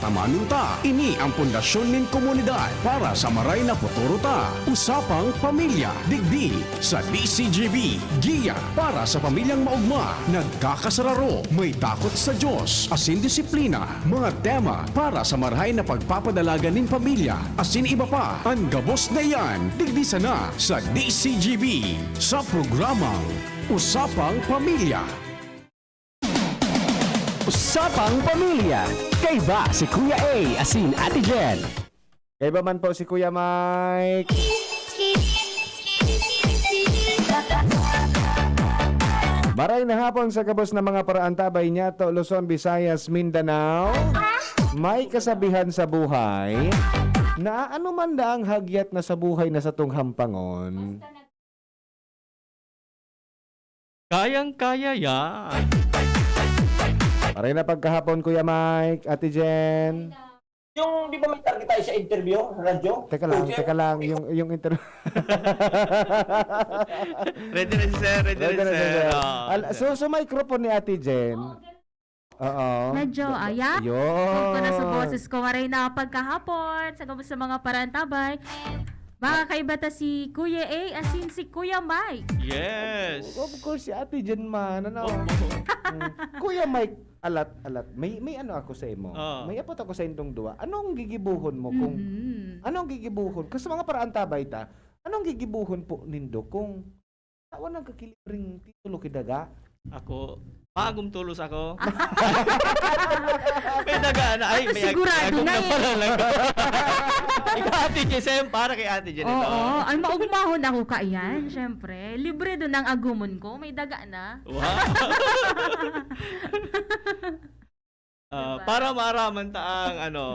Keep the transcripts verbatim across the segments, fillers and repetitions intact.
Amanon ta, ini ang pundasyon nin komunidad para sa maray na futuro ta. Usapang Pamilya, digdi sa D C G B. Giya para sa pamilyang maogma, nagkakasararo, may takot sa Diyos, asin disiplina. Mga tema para sa marahay na pagpapadalagan nin pamilya, asin iba pa. An gabos na iyan, digdi sana sa D C G B, sa programang Usapang Pamilya. Usapang Pamilya. Kaiba si Kuya A asin Ate Jen. Kaiba man po si Kuya Mike. Maray na hapon sa gabos na mga paraantabay niyato, Luzon, Visayas, Mindanao. May kasabihan sa buhay na ano man daang hagyat na sa buhay na satong hampangon. Kayang-kaya yan. Maray na pagkahapon, Kuya Mike, Ate Jen. Yung, di ba may target tayo sa interview, radyo? Teka lang, Coacher? Teka lang, yung, yung interview. Ready na si sir, ready na si sir. Oo. Al-, so, so microphone ni Ate Jen. Oo. Medyo, ayan. Yun. Huwag ko na sa boses ko. Maray na pagkahapon. Sa gabos sa mga parantabay. Makakaiba ta si Kuya A, asin si Kuya Mike. Yes. Of course, si Ate Jen man, ano? Opo. Mm. Kuya Mike, alat, alat. May, may ano ako sa imo. Oo. May apot ako sa indong duwa. Anong gigibuhon mo kung, Mhm. anong gigibuhon? Kasi mga parantabay ta, anong gigibuhon po nindo kung tawan ang kakilibreng titulo ki daga? Ako, pagom tulos ako. May daga na. Ay, may ag-, Sigurado agom na na eh. pala lang. Ikaw, Ate Jen, para kay Ate Jen ito. Oo, ay, maugmahon ako kaiyan, syempre. Libre dun ang agumon ko, may daga na. Wow. Ah, Diba? para maaraman ta ang ano,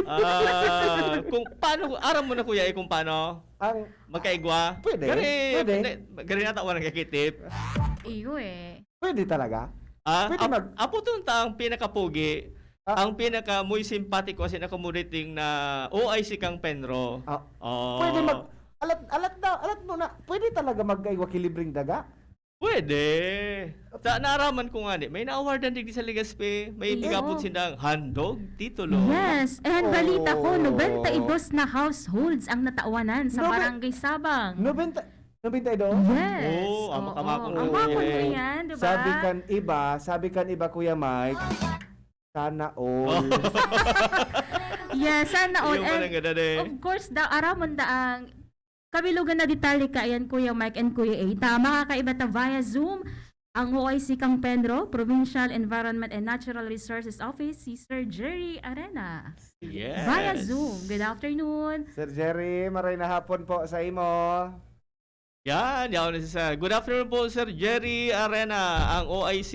ah, kung paano, aram mo na, Kuya, eh, kung paano Ang magkaigwa? Pwede, Gari, pwede. pwede. Gari nata walang kakitip. Iyo eh. Pwede talaga? Ah, Pwede ap-, mag- aputon ta ang pinakapugi, Ah. ang pinaka muy simpatiko asin accommodating na O I C kang Penro. Ah, Oh. pwede mag-, alat, alat na, alat mo na, pwede talaga magkaigwa ki libreng daga? Pwede. Sa naaraman ko ngani, may na-awardan digdi sa Legazpi. May Iyo. tigapot sindang handog, titulo. Yes, and balita ko, Oh. nobenta y dos na households ang natawanan sa Nobe-, Barangay Sabang. nobenta, nobenta y dos? Yes. Oo, Oo. ang makamako Ang na mako yan. na yan, di ba? Sabi kan iba, sabi kan iba, Kuya Mike, sana all. Yes, sana all. Yung And parang ganun eh. of course, da, aramon da ang kabilugan na detalye kaiyan, Kuya Mike and Kuya A. Ta, makakaiba ta via Zoom ang O I C kang Penro, Provincial Environment and Natural Resources Office, si Sir Jerry Arena. Yes. Via Zoom. Good afternoon. Sir Jerry, maray na hapon po sa imo. Yan, yaon na si Sir. Good afternoon po, Sir Jerry Arena, ang O I C,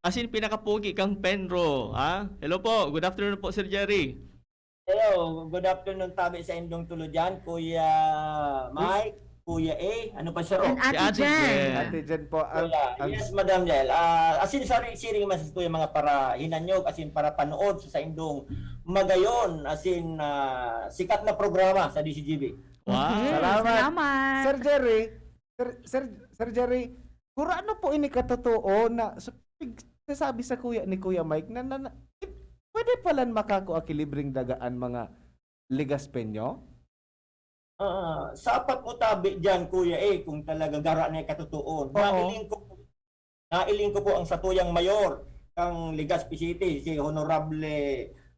asin pinakapugi kang Penro, ha? Hello po, good afternoon po, Sir Jerry. Hello, good afternoon tabi sa indong tulo diyan, Kuya Mike, Kuya A, ano pa siya ro? And Si Ate Ate Jen. Jen. Ate Jen po, ang, Kuya, ang yes, Madam Jel. Ah, asin sorry, siring man sa tuya mga para hinanyog, asin para panood sa saindong magayon, asin, ah, sikat na programa sa D C G B. Wow. Okay, Salamat. salamat. Sir Jerry, Sir, Sir, Sir Jerry, gurano po ini katotoo na sa pig-, sasabi sa kuya ni Kuya Mike na, na, na, pwede palan makakua ki libreng daga an mga Legazpeño? Ah, sapat mo tabi diyan, Kuya, eh, kung talaga gara na katotoo. Oo. Nailing ko, nailing ko po ang satuyang mayor kang Legazpi City, si Honorable,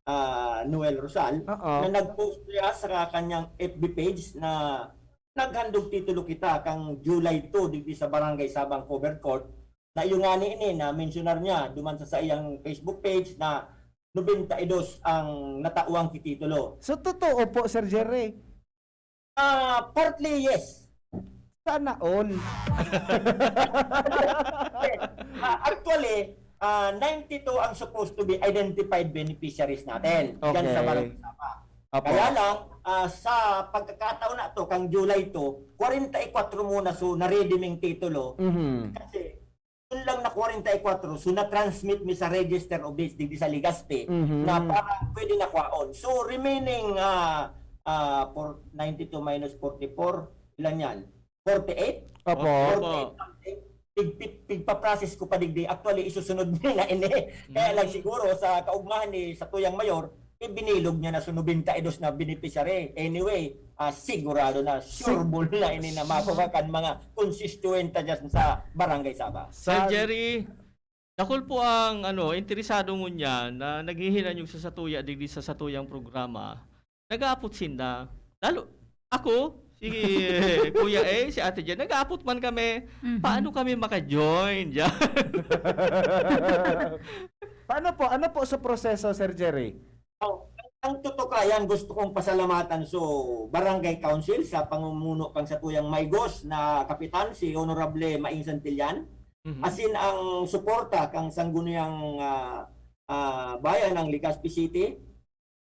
ah, Noel Rosal, Oo. na nag-post siya sa kanyang F B page na naghandog titulo kita kang July two digdi sa Barangay Sabang Covered Court, na iyo ngani ini na mensyonar niya duman sa saiyang Facebook page na nobenta y dos ang natawang ki titulo. So, totoo po, Sir Jerry? Ah, partly, yes. Sana all. Ah, actually, ah, ninety-two ang supposed to be identified beneficiaries natin diyan sa Okay. Barangay Sabang. Apo. Kaya lang, ah, sa pagkakataon na to, kang July two, kwarenta y kwatro muna, so, na-redeeming titulo. Mhm. Kasi, yun lang na kwarenta y kwatro, so, na-transmit mi sa Register of Deeds digdi sa Legazpi Mhm. na parang pwede na kwaon. So, remaining, ah, ah, for ninety-two minus forty-four, ilan yan? Forty-eight? Apo. Opo. Forty-eight something. Pig-, pig-, pigpa-process ko pa digdi. Actually, isusunod niya na ini. Kaya lang Mm. siguro, sa kaugmahan ni satuyang mayor, Ibinilog niya na sa nobenta y dos na beneficiary. Anyway, ah, sigurado na, sure ball na ini na makuha kan mga konstituyente dyan sa Barangay Saba. Sir Jerry, dakul po ang ano, interesado ngunyan na naghihinanyog sa satuya digdi sa satuyang programa. Nag-aapot sinda. Lalo, ako, si Kuya A, si Ate Jen, nag-aapot man kami. Mhm. Paano kami maka-join dyan? Paano po? Ano po sa proseso, Sir Jerry? Oh, ang tutukayan, gusto kong pasalamatan so Barangay Council sa pangumuno kang satuyang maigos na kapitan, si Honorable Maing Santillan. Mhm. Asin ang suporta kang Sangguniang ah, ah, Bayan ng Legazpi City,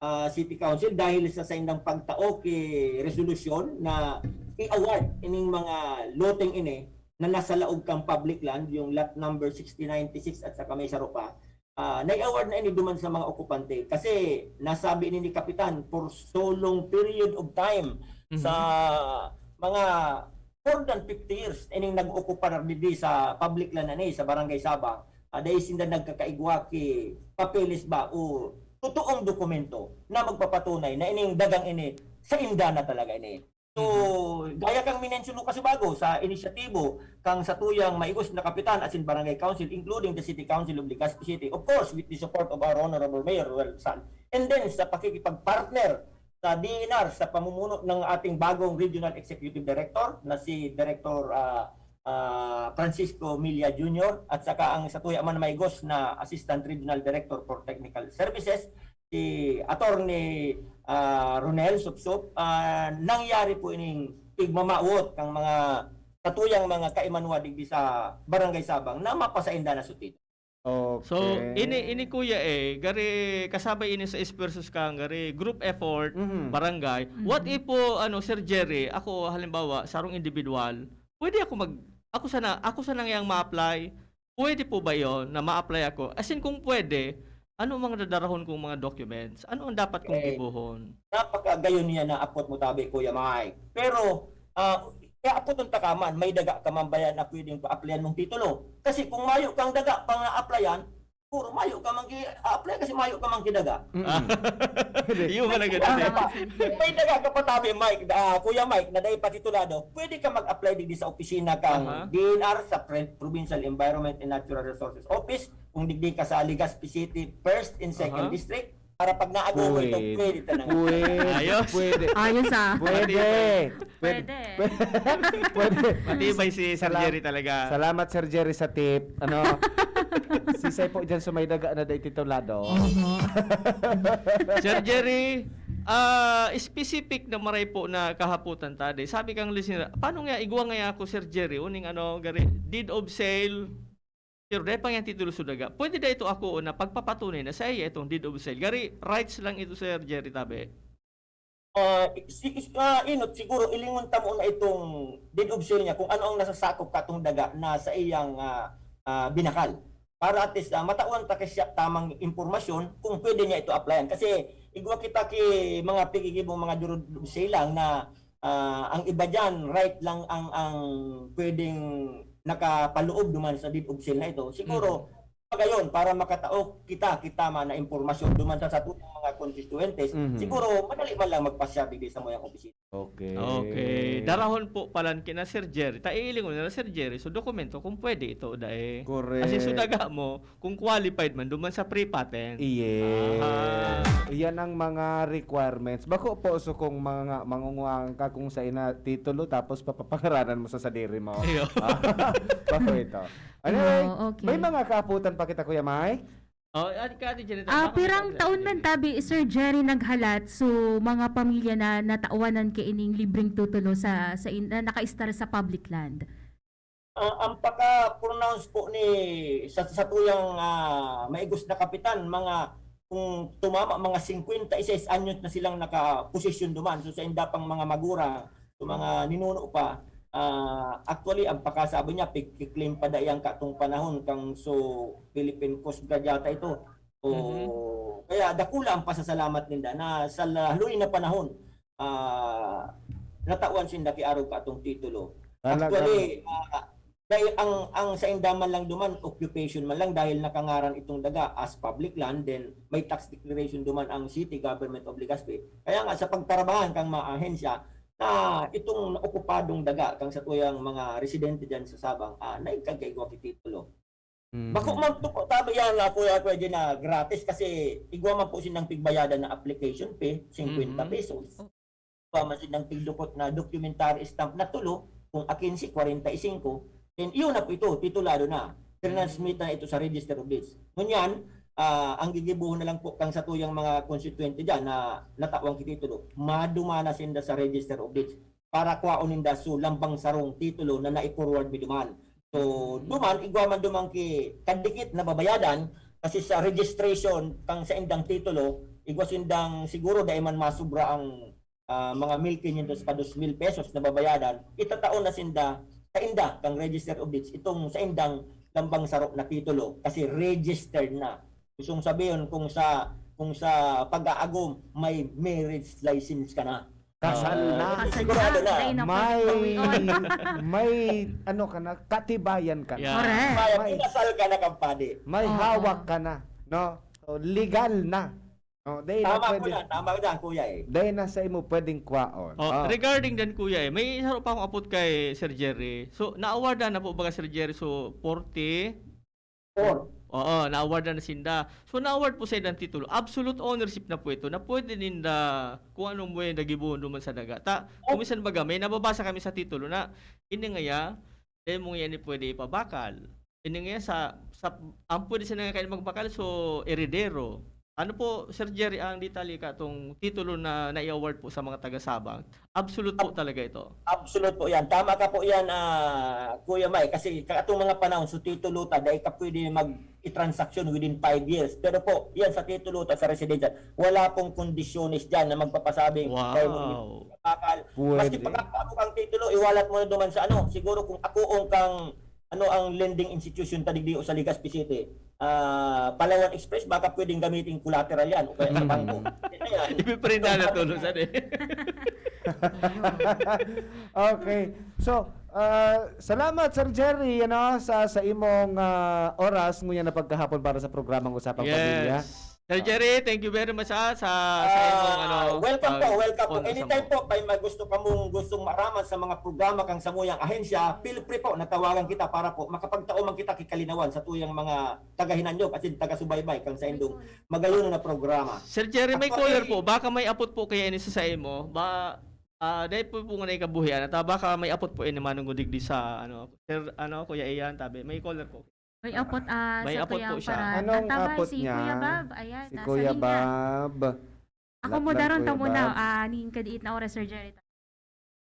ah, City Council dahil sa saindang pagtao ki resolusyon na i-award ining mga loteng ini na nasa laog kang public land, yung lot number sixty ninety-six at saka may saro pa. Ah, nai-award na ini duman sa mga okupante kasi nasabi ini ni Kapitan for so long period of time Mhm. sa mga more than fifty years ining nag-ookupar digdi sa public land na ni sa Barangay Saba. Ah, dahil sinda nagkakaigwa ki papeles ba o totoong dokumento na magpapatunay na ining dagang ini sa inda na talaga ini. So, gaya kang minensyon mo kasi bago sa inisyatibo kang satuyang maigos na kapitan asin barangay council, including the City Council of Legazpi City, of course, with the support of our Honorable Mayor Roel San. And then, sa pakikipag-partner sa D N R sa pamumuno ng ating bagong Regional Executive Director na si Director ah, ah, Francisco Milla Junior at saka ang satuya man maigos na Assistant Regional Director for Technical Services, si Attorney ah, Ronel Supsup, ah, nangyari po ining pigmamawot kang mga katuyang mga kaimanwa digdi sa Barangay Sabang na mapasainda na sutin. Okay. So, ini ini kuya eh, gari kasabay ini sa Is versus Kang, gari group effort, Mhm. barangay. What if po, ano, Sir Jerry, ako halimbawa, sarong individual, pwede ako mag, ako sana, ako sana yang ma-apply. Pwede po ba yon na ma-apply ako? As in, kung pwede, ano ang mga dadarahon kong mga documents? Ano ang dapat kong Eh, gibohon? Napakagayon niya na apot mo tabi, Kuya Mike. Pero, ah, kaya apot ang takaman, may daga ka man ba yan na pwedeng pa-applyan mong titulo? Kasi kung mayo kang daga pang na-applyan, puro mayo ka man ki-apply kasi mayo ka man kidaga. Mm-mm. Yung man ang ganun eh. May daga ka pa tabi, Mike, ah, Kuya Mike, na dahil patitulado, pwede ka mag-apply digdi sa opisina kang Aha. D N R sa Pre- Provincial Environment and Natural Resources Office, kung digdi ka sa Legazpi City, first and second Aha. district, para pag naagomo ito, Pwede. Pwede ka na. Pwede. Ayos. Pwede. Ayos ah. Pwede. Matibay. Pwede. Pwede. Matibay si Sir Salam- Jerry talaga. Salamat, Sir Jerry, sa tip. Ano? Sisay po dyan sa may daga na day titulado. Oho. Sir Jerry, ah, specific na maray po na kahapotan ta di. Sabi kang listener, paano nga igwa nga ako, Sir Jerry, uning ano, gari, deed of sale? Pero dahil pa nga titulo sa daga, pwede da ito ako na pagpapatunay na sa iya itong deed of sale. Gari, rights lang ito, Sir Jerry, tabi. Ah, si, is- ah, inot, siguro ilingon ta muna itong deed of sale niya kung ano ang nasasakop katong daga na sa iyang ah, ah, binakal. Para at least ah, matawan ta siya tamang impormasyon kung pwede niya ito applyan. Kasi igwa kita ki mga pigigibong mga deed of sale lang na ah, ang iba dyan, right lang ang ang pwedeng nakapaloob duman sa deed of sale na ito. Siguro, pagayon, para makatao kita, kita man na impormasyon duman sa satuyang mga constituentes, Mhm. siguro madali man lang magpasyar digdi sa muyang opisina. Okay. Okay. Darahon po palan kina Sir Jerry. Ta iilingon na Sir Jerry. So dokumento kung pwede ito dai. Correct. As in, so daga mo kung qualified man duman sa pre-patent. Yes. Ah. Iyan ang mga requirements. Bako po, so kung mga mangunguha ka kung sa ina titulo tapos papapangaranan mo sa sadiri mo. Iyo. Bako ito. Anyway, Oh, okay. May mga kaaputan pa kita, Kuya Mike? Oh, Ate, Ate Janet, Ah, baka pirang sabi, taon Ate man Janet. Tabi, Sir Jerry, naghalat so mga pamilya na natawanan kaining libreng tutulo sa sa in, na nakaistar sa public land? Ah, ang pagka-pronounce po ni sa satuyang ah, maigos na kapitan, mga kung tumama mga singkwenta y seis anyos na silang nakaposisyon duman. So sa inda pang mga magurang, so mga ninuno pa, ah, actually ang pakasabi niya pigkiklaim pa dai ang katong panahon kang so Philippine Coast Guard yata ito. O Mhm. kaya dakula ang pasasalamat ninda na sa haloy na panahon ah, natawan sinda ki arog katong titulo. Talagang- Actually, ah, Dahil ang, ang sainda man lang duman, occupation man lang dahil nakangaran itong daga as public land, then may tax declaration duman ang City Government of Legazpi. Kaya nga, sa pagtrabahan kang mga ahensya, na itong naokupadong daga kang satuyang mga residente dyan sa Sabang, ah, naigkag kaigwa ki titulo. Mm. Bako man to po, tabi yan na, Kuya, Kuya Jay, na gratis kasi igwa man po silang pigbayadan na application fee, singkwenta Mhm. pesos. Igwa man silang pigdukot na documentary stamp na tulo, kung akinsi, kwarenta y singko, then iyon na po ito, titulado na. Transmit na ito sa Register of Deeds. Ngunyan, ah, ang gigibuhon na lang po kang satuyang mga konstituyente dyan na natawan ki titulo, maduma na sinda sa Register of Deeds para kwaon ninda su lambang sarong titulo na nai-forward mi duman. So, duman, igwa man duman ki kadikit na babayadan, kasi sa registration kang saindang titulo, igwa sindang siguro dai man masubra ang, ah, mga mil quinientos pa dos mil pesos na babayadan, itatao na sinda, sainda, kang Register of Deeds, itong saindang lambang saro na titulo, kasi registered na. Gustong sabihin, kung sa, kung sa pag-aagom, may marriage license ka na. Kasal Oo. na. Kasal Sigurado na. na. Dahil na May, pwede bawion. may, ano ka na, katibayan ka na. Yeah. Correct. Kaya May, kinasal ka na, kampadi. may Oo. hawak ka na, no? So, legal na. No, dahil na Tama po pwede, na, tama na, kuya eh. dahil na sa imo pwedeng kwaon. Oh, Oh. regarding dan, kuya eh, may isa pa akong apot kay Sir Jerry. So, na-awardan na po baga, Sir Jerry? So, forty, Four. Oo, na-awardan na sinda. So, na-award po sa ilang titulo. Absolute ownership na po ito na pwede ninda kung anong way na gibohon duman sa daga. Ta, Oh. kung minsan baga, may nababasa kami sa titulo na, ini ngaya, dai mo ngaya ni pwede ipabakal. Ini ngaya sa, sa, ang pwede sa nga kayo magbakal, so, eredero. Ano po, Sir Jerry, ang detalye ka itong titulo na nai-award po sa mga taga-Sabang? Absolute po Ab-, talaga ito. Absolute po yan. Tama ka po yan, ah, Kuya Mike. Kasi katong mga panahon, so titulo ta, dai ka pwede mag-i-transaction within five years. Pero po, yan sa titulo ta sa residential, wala pong kondisyones dyan na magpapasabing, "Dai mo Wow. bakal." Maski Pwede. pagkakapo kang titulo, iwalat mo na duman sa ano. Siguro kung akoon kang ano ang lending institution ta digdi o sa Legazpi City? Ah, Palawan Express, baka pwedeng gamitin collateral yan o kaya sa Mm. bangko. Yan. Ipiprinta na tulos, ano eh. Okay. So, ah, salamat, Sir Jerry, ano, sa, sa imong, ah, oras ngunyan na pagkahapon para sa programang Usapang Pamilya. Yes. Sir Ah. Jerry, thank you very much, ah, sa, sa imong, Ah, ano, welcome po, ah, welcome po. oras Anytime mo. po, may, may gusto ka mong gustong maaraman sa mga programa kang samuyang ahensya, feel free po na tawagan kita para po makapagtao man kita ki kalinawan sa tuyang mga taga-Hinanyog asin taga-subaybay kang saindong magayon na programa. Sir Jerry, may Actually, caller po. Baka may apot po kaya ini sa saimo. Ba, ah, dahil po po nga naikabuhian, at, ah, baka may apot po ini manungod digdi sa, ano, Sir, ano, Kuya Ian, tabi. May caller po. May apot, ah, May sa apot po Kuyang siya. Paran. Anong Ang tabay, apot si niya? Kuya Bab. Ayan, Si nasa Kuya linya. Bab. Ako Lakban, mo daron ta Kuya muna, Bab. ah, ning kadiit na oras, Sir Jerry.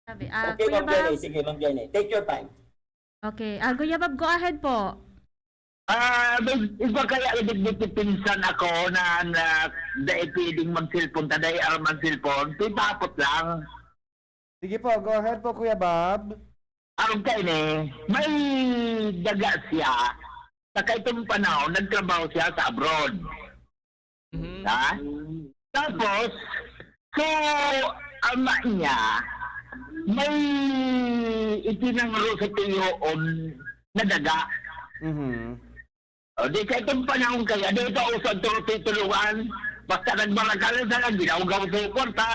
Sabi, ah, Okay, Kuya Ma'am Jenny. Bab. Sige, Ma'am Jenny. Take your time. Okay. Ah, Kuya Bab, go ahead po. Ah, may iba kaya na nagpipinsan ako na, na dai pwedeng mag-cellphone, ta dai aram ang cellphone. Pipapot lang. Sige po, go ahead po, Kuya Bob. Arog kaini, may daga siya. Sa kaitong panahon, nagtrabaho siya sa abroad. Mhm. Ha? Tapos, so, ama niya, may itinangro sa tuyoon na daga. Mhm. O, di sa itong panahon kaya, di pa uso ang turo-, tituloan. Basta nagbarakalan sa lang, ginawgaw sa kwarta,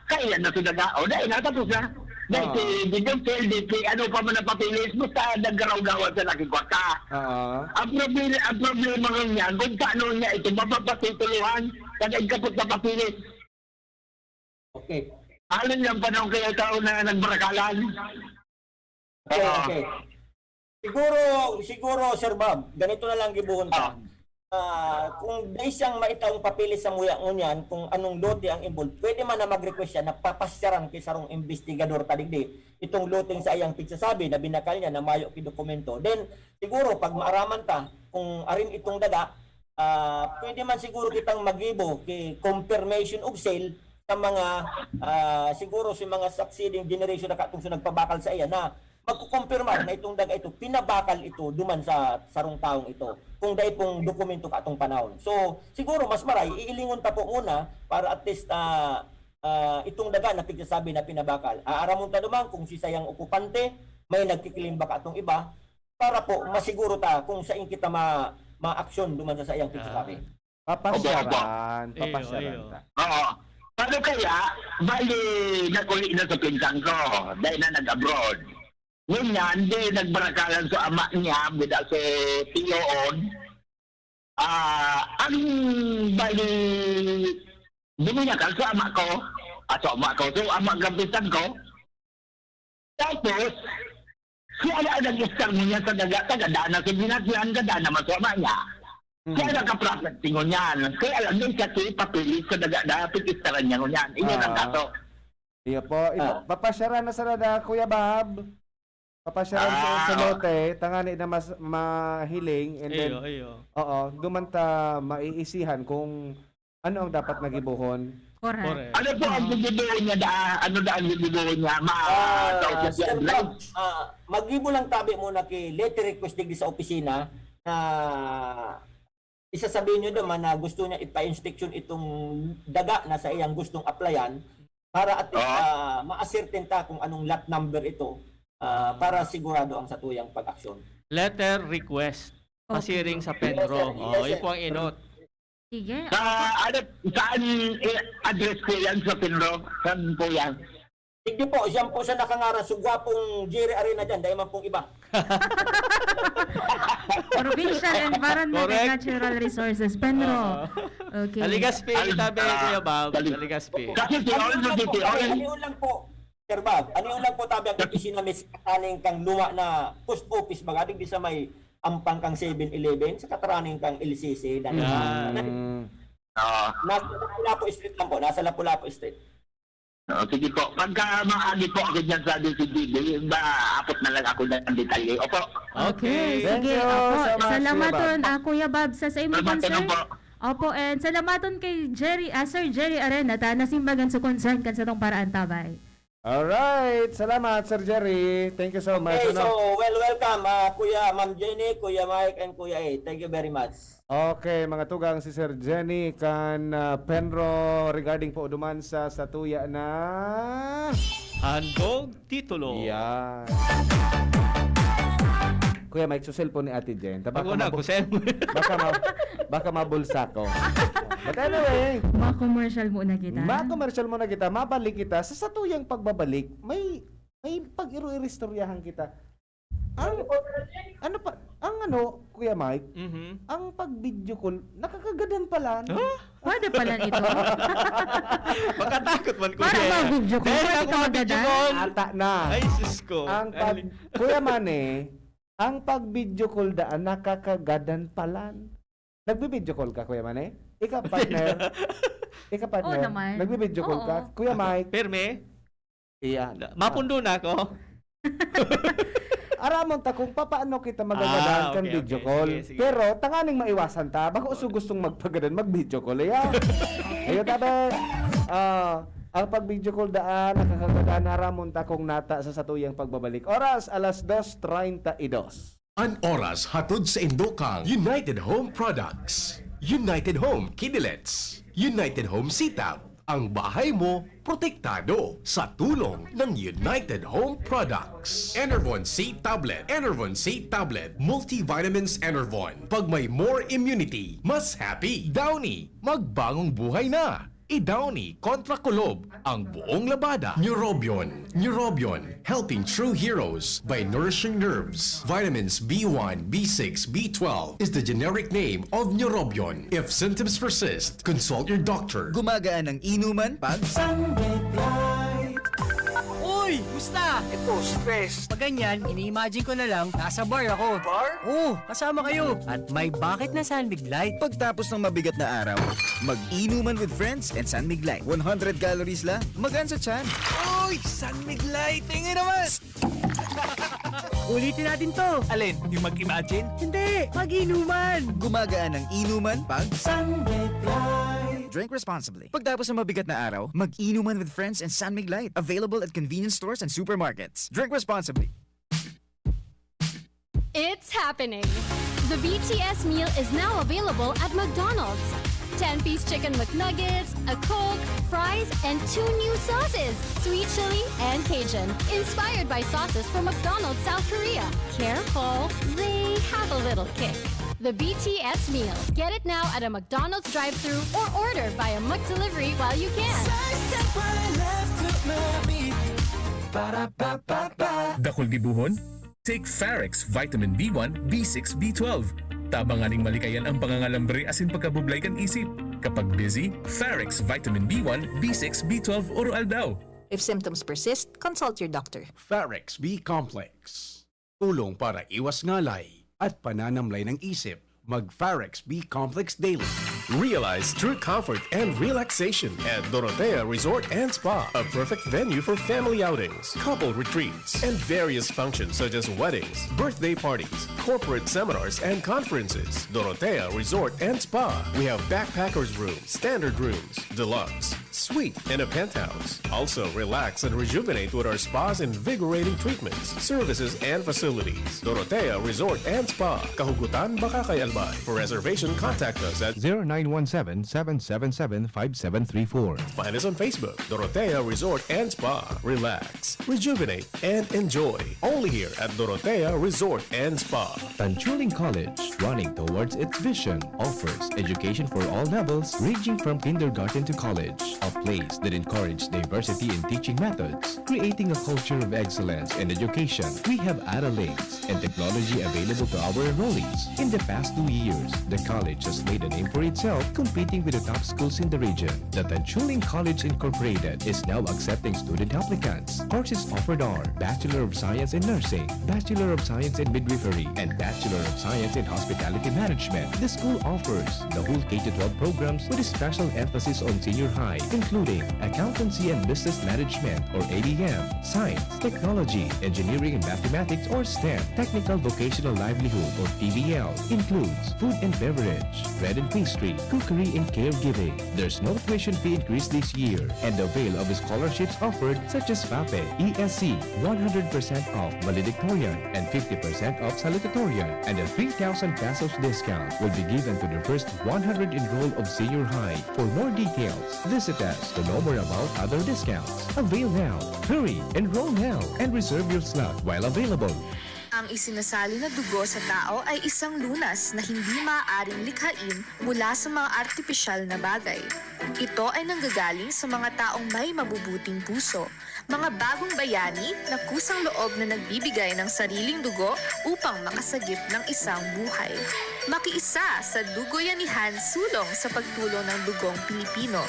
kaya na sa daga. O, dahil na, tapos na. Dahil Oo. si Didong Phil, di si ano pa man ang papilis, basta naggarawgawan sa laki kwarta. Oo. Ang problema, ang problema nga niya, kung paano niya ito mapapatituloan, sa nagkapot na papilis. Okay. Alin lang panahon kaya tao na nagbarakalan? Okay, Oo. okay. Siguro, siguro, Sir Bob, ganito na lang gibuhon ta. Ah. Ah, kung dai siyang maitaong papeles sa muya ngunyan, kung anong lote ang involved, pwede man na mag-request siya na papasyaran ki sarong investigador ta digdi itong loteng sa iyang pigsasabi na binakal niya na mayo ki dokumento. Then, siguro, pag maaraman ta kung arin itong daga, ah, pwede man siguro kitang magibo ki confirmation of sale sa mga, ah, siguro sa mga succeeding generation na katong sa nagpabakal sa iya na magkukumpirmar na itong daga ito, pinabakal ito duman sa sarong taong ito, kung dai pong dokumento ka atong panahon. So, siguro mas maray, iilingon ta po muna para at least, ah, ah, itong daga na pigsasabi na pinabakal. Aaramon ta duman kung si sayang okupante, may nagkikilim ba ka atong iba, para po masiguro ta kung sain kita ma-, ma-aksyon duman sa saiyang Ah. pagsasabi. Papasyaran, Opo, opo. Iyo, papasyaran iyo. ta. Oo. Paano kaya, bali, nag-uli na sa pinsan ko, dahil na nag-abroad. Ngunyan, di nagbarakalan sa ama niya, with as a tiyoon. Ah, ang bali, binunyakan sa ama ko, at sa ama ko, so ama ng pinsan ko. Tapos, siya na ang nag-istar mo niya sa daga, taga dana sa ginatian, taga dana man sa ama niya. Siya Mhm. nakaproperty ngunyan. Kaya alam niya siya, si papilit sa daga na, pag-istaran niya ngunyan. Iyon ang Ah. kaso. Iyo po. Ipa-, Ah. papasyaran na sana na, Kuya Bob. Papasyaran sa, Ah, sa oo. lote, tangani na mas mahiling, and then, Iyo, iyo. oo, duman ta maiisihan kung ano ang dapat na gibohon. Correct. Correct. Ano po ang Oo. gigibohon niya da? Ano da ang gigibohon niya? Ma-, Ah, sa Sir Adrian? Bob, ah, maggibo lang tabi muna ki letter request digdi sa opisina na isasabi niyo naman na gusto niya ipa-inspeksyon itong daga na saiyang gustong applyan para at least, Oo. ah, ma-ascertain ta kung anong lot number ito, ah, para sigurado ang satuyang pag-aksyon. Letter request. Okay. Pasiring sa Yes, sir. Penro. Yes, Oh, sir. yun po ang inot. Sige. Sa, ano, saan, eh, address ko yan sa Penro? Saan po yan? Sige po, siyan po sa nakangaran, sa gwapong Jerry Arena dyan, dahil man pong iba. Provincial Environment and Correct. Natural Resources, Penro. Oo. Okay. Aligaspi, Al-, tabi, ah, Kuya Bob. Bali-, Aligaspi. Kasi si Ano Ol, lang si po, Ol. Ano lang po, Sir Bob, ano lang po tabi ang opisina may sa kataraning kang luma na post office, baga, digdi sa may ampang kang Seven Eleven, sa kataraning kang L C C, dati. Yan. Mm. Oo. Nasa Lapu-Lapu Street lang po, nasa Lapu-Lapu Street. Oo, sige po. Pagka maagi po ako dyan sa D C D D, ba, apot na lang ako ng detalye. Opo. Okay, Okay. Thank sige. you Opo, so much, Kuya Bob. salamaton, ah, Kuya Bob, sa, sa imo Salamat concern. po. Opo, and salamaton kay Jerry, ah, Sir Jerry Arena, ta, nasimbagan sa concern kan satong paraan, tabay. Alright. Salamat, Sir Jerry. Thank you so much, Okay, ano? so, well, welcome, ah, Kuya, Ma'am Jenny, Kuya Mike, and Kuya A. Thank you very much. Okay, mga tugang, si Sir Jenny kan, ah, Penro regarding po duman sa satuya na Handog titulo. Yan. Kuya Mike, so cellphone ni Ate Jen. Ta, baka Bago na, mabu-, kusem. baka ma-, baka mabulsa ko. But anyway, Ma-commercial muna kita. ma-commercial muna kita. Mabalik kita sa satuyang pagbabalik. May, may pag-iro-iristoryahan kita. Ang, ano pa, ang ano, Kuya Mike, Mhm. ang pag-video call, nakakagadan pala. Huh? Pwede pala nito. Makatakot man, Para Kuya. mag-video call, Dahil pwede ako ka mag-video magadan? call. Ata na. Ay, sus ko. Ang pag-, Ay. Kuya Mane, ang pag-video call daan, nakakagadan pala. Nagbi-video call ka, Kuya Mane? Ika, partner? Ika, partner? Oo naman. Nagbi-video call ka? Oo. Kuya Ako, Mike? Pirmi? Iyan. Da-, mapundo na ako. Aramon ta kung papaano kita magagadan Ah, kan okay, video okay. call. Sige, sige. Pero tanganing maiwasan ta, baka Oo. uso gustong magpagadan, mag-video call, iya. Ayo, tabi. Ah, ang pag-video call daan, nakakagadan, aramon ta kung nata sa satuyang pagbabalik. Oras, alas dos treinta y dos. An oras hatod sa indo kang United Home Products. United Home Kidilets. United Home Sitab. Ang bahay mo, protektado sa tulong ng United Home Products. Enervon C Tablet. Enervon C Tablet. Multivitamins Enervon. Pag may more immunity, mas happy. Downy, magbagong buhay na. I-Downy kontra kulob ang buong labada. Neurobion. Neurobion, helping true heroes by nourishing nerves. Vitamins B one, B six, B twelve is the generic name of Neurobion. If symptoms persist, consult your doctor. Gumagaan ang inuman pag Sunlight. Uy! Musta? Ito, stress. Pag ganyan, ini-imagine ko na lang, nasa bar ako. Bar? Oo, kasama kayo. At may bakit na San Mig Light. Pagtapos ng mabigat na araw, mag-inuman with friends and San Mig Light. One hundred calories lang, magaan sa tiyan. Uy! San Mig Light! Tingin naman! Ulitin natin to. Alin? Yung mag-imagine? Hindi! Mag-inuman! Gumagaan ang inuman pag San Mig Light. Drink responsibly. Pagtapos ng mabigat na araw, mag-inuman with friends and San Mig Light. Available at convenience stores and supermarkets. Drink responsibly. It's happening! The B T S meal is now available at McDonald's. Ten-piece chicken McNuggets, a Coke, fries, And two new sauces, sweet chili and Cajun, inspired by sauces from McDonald's South Korea. Careful, they have a little kick. The B T S meal. Get it now at a McDonald's drive-thru or order via McDelivery while you can. Sa isang palay left to my beat. Ba-da-ba-ba-ba. Dakul gibohon? Take Farex Vitamin B one, B six, B twelve. Tabang nganing malikayan ang pangangalambre asin pagkabublay kan isip. Kapag busy, Farex Vitamin B one, B six, B twelve Oro Aldaw. If symptoms persist, consult your doctor. Farex B Complex. Tulong para iwas ngalay at pananamlay ng isip. Mag Farex B Complex Daily. Realize true comfort and relaxation at Dorotea Resort and Spa, a perfect venue for family outings, couple retreats, and various functions such as weddings, birthday parties, corporate seminars, and conferences. Dorotea Resort and Spa. We have backpackers room, standard rooms, deluxe, suite, and a penthouse. Also, relax and rejuvenate with our spa's invigorating treatments, services, and facilities. Dorotea Resort and Spa, Kahugutan, Bacacay, Albay. For reservation, contact us at zero nine one seven, seven seven seven, five seven three four. Find us on Facebook, Dorotea Resort and Spa. Relax, rejuvenate, and enjoy. Only here at Dorotea Resort and Spa. Tanchuling College, running towards its vision, offers education for all levels, ranging from kindergarten to college. A place that encourages diversity in teaching methods, creating a culture of excellence in education. We have Ara links and technology available to our enrollees. In the past two years, the college has made a name for itself, competing with the top schools in the region. The Tanchuling College Incorporated is now accepting student applicants. Courses offered are Bachelor of Science in Nursing, Bachelor of Science in Midwifery, and Bachelor of Science in Hospitality Management. The school offers the whole K to twelve programs with a special emphasis on senior high, including Accountancy and Business Management or A B M, Science, Technology, Engineering and Mathematics or STEM, Technical Vocational Livelihood or T V L, includes food and beverage, bread and pastry, cookery and caregiving. There's no tuition fee increase this year, and avail of scholarships offered such as FAPE, E S C, one hundred percent off valedictorian and fifty percent off salutatorian, and a three thousand pesos discount will be given to the first one hundred enrolled of senior high. For more details, visit us to know more about other discounts. Avail now! Hurry! Enroll now! And reserve your slot while available. Ang isinasali na dugo sa tao ay isang lunas na hindi maaaring likhain mula sa mga artipisyal na bagay. Ito ay nanggagaling sa mga taong may mabubuting puso, mga bagong bayani na kusang loob na nagbibigay ng sariling dugo upang makasagip ng isang buhay. Makiisa sa Dugoyanihan Sulong sa pagtulong ng dugong Pilipino.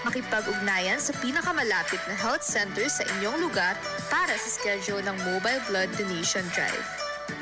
Makipag-ugnayan sa pinakamalapit na health center sa inyong lugar para sa schedule ng Mobile Blood Donation Drive.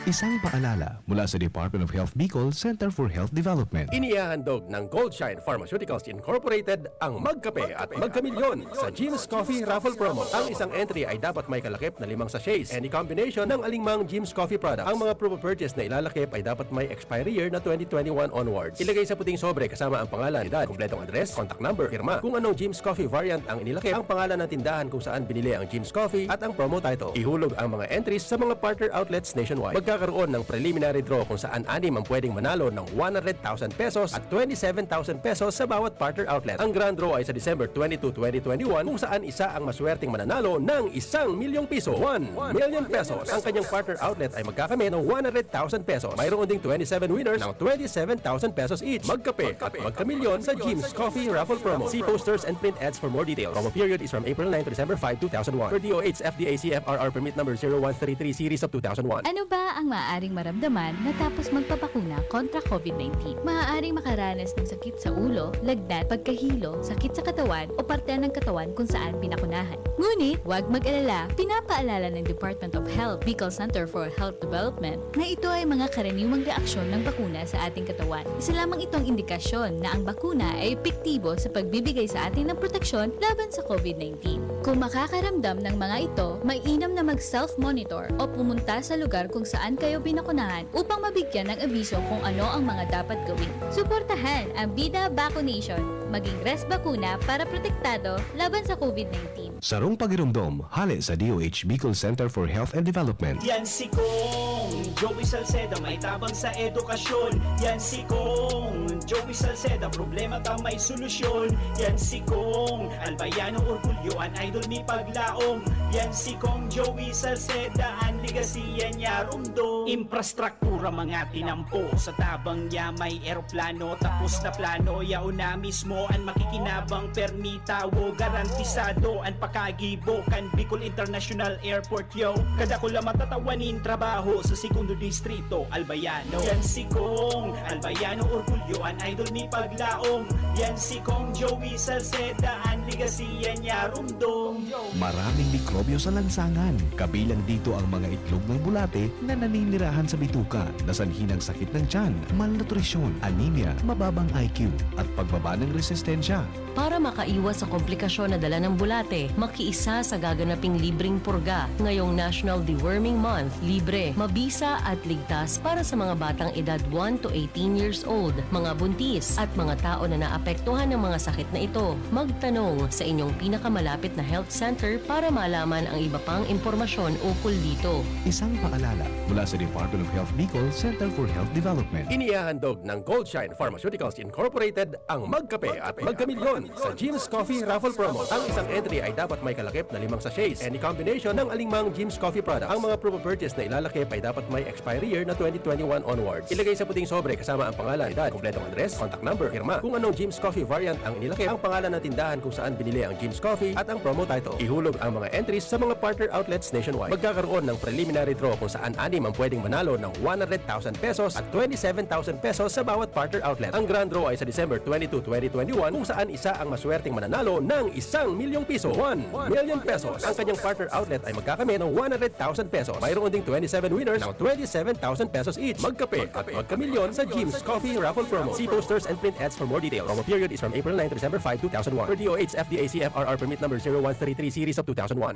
Isang paalala mula sa Department of Health Bicol Center for Health Development. Inihahandog ng Goldshine Pharmaceuticals Incorporated ang Magkape at Magkamilyon sa Jim's Coffee Raffle Promo. Ang isang entry ay dapat may kalakip na limang sachets. Any combination ng alingmang Jim's Coffee product. Ang mga proof of purchase na ilalakip ay dapat may expiry year na twenty twenty-one onwards. Ilagay sa puting sobre kasama ang pangalan, edad, kompletong address, contact number, pirma. Kung anong Jim's Coffee variant ang inilakip, ang pangalan ng tindahan kung saan binili ang Jim's Coffee at ang promo title. Ihulog ang mga entries sa mga partner outlets nationwide. Magkakaroon ng preliminary draw kung saan anim ang pwedeng manalo ng one hundred thousand pesos at twenty-seven thousand pesos sa bawat partner outlet. Ang grand draw ay sa December twenty-two, twenty twenty-one, kung saan isa ang maswerteng mananalo ng isang milyong piso, one million pesos. Ang kanyang partner outlet ay magkakamit ng one hundred thousand pesos. Mayroon ding twenty-seven winners ng twenty-seven thousand pesos each. Magkape at magkamilyon sa Jim's Coffee Raffle Promo. See posters and print ads for more details. Promo period is from April nine to December five, two thousand one. Per D O H F D A C F R R Permit Number zero one three three Series of two thousand one. Ano ba ang maaaring maramdaman matapos magpabakuna kontra COVID nineteen? Maaaring makaranas ng sakit sa ulo, lagnat, pagkahilo, sakit sa katawan o parte ng katawan kung saan binakunahan. Ngunit, huwag mag-alala, pinapaalala ng Department of Health, Bicol Center for Health Development, na ito ay mga karaniwang reaksyon ng bakuna sa ating katawan. Isa lamang itong indikasyon na ang bakuna ay epektibo sa pagbibigay sa atin ng proteksyon laban sa COVID nineteen. Kung makakaramdam ng mga ito, mainam na mag-self-monitor o pumunta sa lugar kung saan kayo binakunahan upang mabigyan ng abiso kung ano ang mga dapat gawin. Suportahan ang Bida Vaccination. Maging Res Bakuna para protektado laban sa COVID nineteen. Sarong pagiromdom, hale sa D O H Bicol Center for Health and Development. Yan si Kong Joey Salceda, may tabang sa edukasyon. Yan si Kong Joey Salceda, problema ta may solusyon. Yan si Kong Albayano Orgulyo, an idol mi paglaom. Yan si Kong Joey Salceda, an legacy yan niya rumdom. Infrastruktura mga tinampo, sa tabang niya may eroplano. Tapos na plano, yaon na mismo an makikinabang permita. Tawo, garantisado an pakagibo kan Bicol International Airport, yo. Kadakula matatawa nin trabaho sa segundo distrito, Albayano. Yan si Kong Albayano, orgulyo an idol mi paglaom. Yan si Kong Joey Salceda, an legacy yan niya rumdom. Maraming mikrobyo sa lansangan, kabilang dito ang mga itlog ng bulate na naninirahan sa bituka, na sanhi ng sakit ng tiyan, malnutrisyon, anemia, mababang I Q, at pagbaba ng resistensya. Para makaiwas sa komplikasyon na dala ng bulate, makiisa sa gaganaping libreng purga ngayong National Deworming Month. Libre, mabisa at ligtas para sa mga batang edad one to eighteen years old, mga buntis, at mga tao na naapektuhan ng mga sakit na ito. Magtanong sa inyong pinakamalapit na health center para malaman ang iba pang impormasyon ukol dito. Isang paalala mula sa Department of Health Bicol Center for Health Development. Inihahandog ng Goldshine Pharmaceuticals Incorporated ang Magkape at Magkamilyon sa Jim's Coffee Raffle Promo. Ang isang entry ay dapat may kalakip na limang sachets, any combination ng alingmang Jim's Coffee product. Ang mga promo purchase na ilalakip ay dapat may expiry year na twenty twenty-one onwards. Ilagay sa puting sobre kasama ang pangalan, edad, kompletong address, contact number, pirma. Kung anong Jim's Coffee variant ang inilakip, ang pangalan ng tindahan kung saan binili ang Jim's Coffee at ang promo title. Ihulog ang mga entries sa mga partner outlets nationwide. Magkakaroon ng preliminary draw kung saan anim ang pwedeng manalo ng one hundred thousand pesos at twenty-seven thousand pesos sa bawat partner outlet. Ang grand draw ay sa December twenty-two, twenty twenty-one, kung saan isa ang maswerteng mananalo ng isang milyong piso, one million pesos. Ang kanyang partner outlet ay magkakamit ng one hundred thousand pesos. Mayroon ding twenty-seven winners ng twenty-seven thousand pesos each. Magkape at magkamilyon sa Jim's Coffee Raffle Promo. See posters and print ads for more details. Promo period is from April nine to December five, two thousand one. Per D O H F D A C F R R Permit Number zero one three three Series of two thousand one.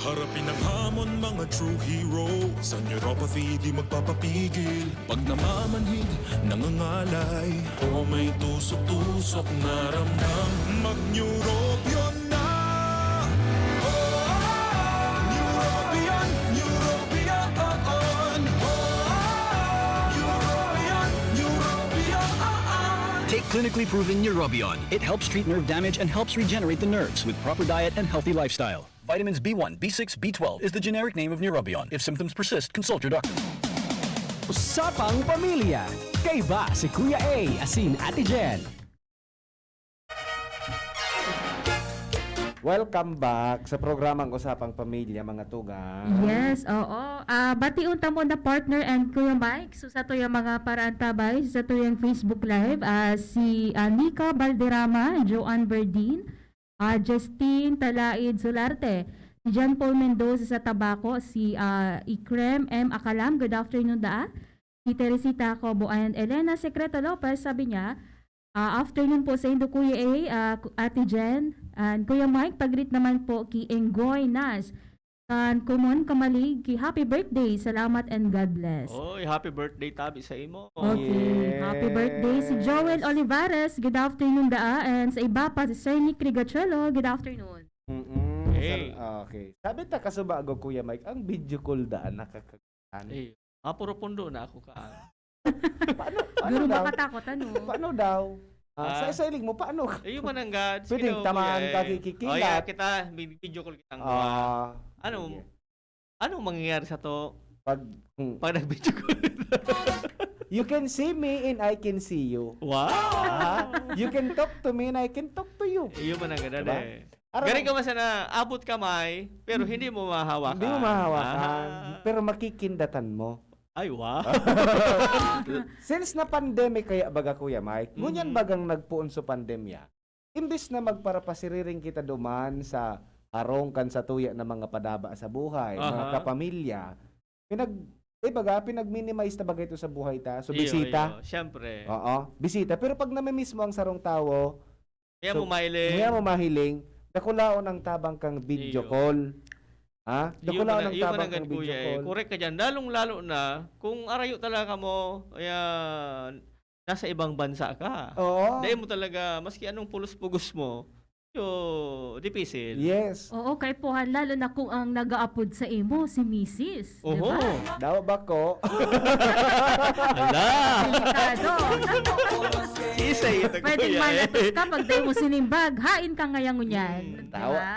Harapin ang hamon, mga true hero. Sa neuropathy, di magpapapigil. Pag namamanhid, nangangalay, o may tusok-tusok na ramdam, mag-Neurobion na! Oh, Neurobion, Neurobion, oh, oh. Neurobion, Neurobion, oh, oh. Take clinically proven Neurobion. It helps treat nerve damage and helps regenerate the nerves with proper diet and healthy lifestyle. Vitamins B one, B six, B twelve is the generic name of Neurobion. If symptoms persist, consult your doctor. Usapang Pamilya. Kaiba si Kuya A asin Ate Jen. Welcome back sa programang Usapang Pamilya, mga tugang. Yes, oo. Ah, bation ta muna, partner and Kuya Mike. So, sa tuyang mga paraantabay, sa tuyang Facebook Live, ah, si, ah, Nika Balderrama, Joanne Berdin, ah, Justine Talaid Solarte, si John Paul Mendoza sa Tabaco, si, ah, Ikrem M Acalam, good afternoon daa. Si Teresita Cobo and Elena Secreto Lopez, sabi niya, ah, afternoon po sa indo, Kuya A, ah, Ku- Ate Jen, and Kuya Mike, pag-greet naman po ki Enggoy Nas, kan Kumon Kamalig, ki happy birthday, salamat and God bless. Oy, happy birthday tabi sa imo. Okay, happy birthday si Joel Olivares, good afternoon daa, and sa iba pa, si Sir Nick Rigachuelo, good afternoon. Mm-mm. Hey. Sir, okay. Sabi ta kasubago, Kuya Mike, ang video call daan nakakakan. Eh, mapurupundo na ako ka. Paano, paano Guro daw? Makatakot, ano? Paano daw? Ah, Ah. sa, sa iling mo, paano? Eh, yung mananggad. Pwedeng tamaan ka, kikikilat. Oh, yeah, kita, may video call kitang duha. Ah, Ano, sige. Anong mangyayari sa to Pag, hmm. pag nag-video call? You can see me and I can see you. Wow! Ah, you can talk to me and I can talk to you. Iyo man ang ganun Diba? eh. Aram Gari mo- ka man sana, abot kamay, pero hindi mo mahawakan. Hindi mo mahawakan, Ah. pero makikindatan mo. Ay, wow! Since na pandemic kaya baga, Kuya Mike, ngunyan Mhm. bagang nagpoon sa pandemya, imbis na magparapasiriring kita duman sa harong kan satuya na mga padaba sa buhay, mga Aha. kapamilya, pinag, eh, baga, pinag-minimize na baga ito sa buhay ta. So, Iyo, bisita. iyo, syempre. Oo, bisita. Pero pag namimiss mo ang sarong tawo, Kaya so, mo mahiling. kaya mo mahiling, dakulaon ang tabang kang video Iyo. call. Ha? Iyo Dakulaon man ang iyo man tabang ang kang ganun, video kuya, eh. call. Correct ka dyan. Lalong-lalo na kung arayo talaga mo, ayan, nasa ibang bansa ka. Oo. Dai mo talaga, maski anong pulos-pugos mo, medyo dipisil. Yes. Oo, kaipuhan, lalo na kung ang nag-aapod sa imo, si misis, di Oho. ba? Dawa bako. Ala! Delikado. Sisay ito, Pwedeng kuya, eh. malatos ka pag dai mo sinimbag. Hain ka ngayang ngunyan, Hmm. di Tawa. ba?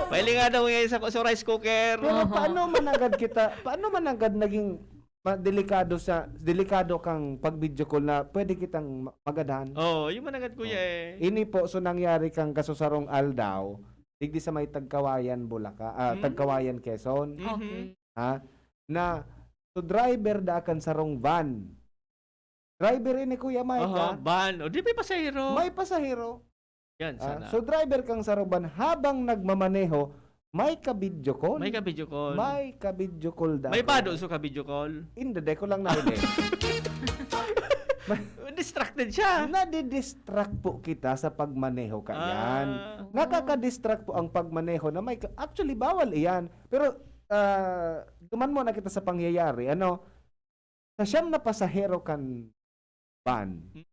Mahiling nga daw ngayon sa, sa rice cooker. Pero Oho. paano managad kita, paano managad naging ma-, delikado sa, delikado kang pag-video call na pwede kitang ma-, magadan? Oo, yung managad, kuya, Oh. eh. Ini po, so nangyari kang kasusarong aldaw, digdi sa may Tagkawayan, Bulaca-, ah, Hmm. Tagkawayan, Quezon. Mhm. Okay. Ha? Na, so driver da kan sarong van. Driver ini, Kuya Mike, Aha, ha? van. O, di may pasahero. May pasahero. Yan, Ah, sana. so driver kang sarong van habang nagmamaneho, may ka-video call. May ka-video call. May ka-video call daw. May bado so ka-video call. Hindi, dai ko lang narinig. Distracted siya. Nadidistract po kita sa pagmaneho, kaiyan. Ah. Nakaka-distract po ang pagmaneho na may ka-, actually, bawal iyan. Pero, ah, duman muna kita sa pangyayari, ano, sa siyam na pasahero kan van, Hmm.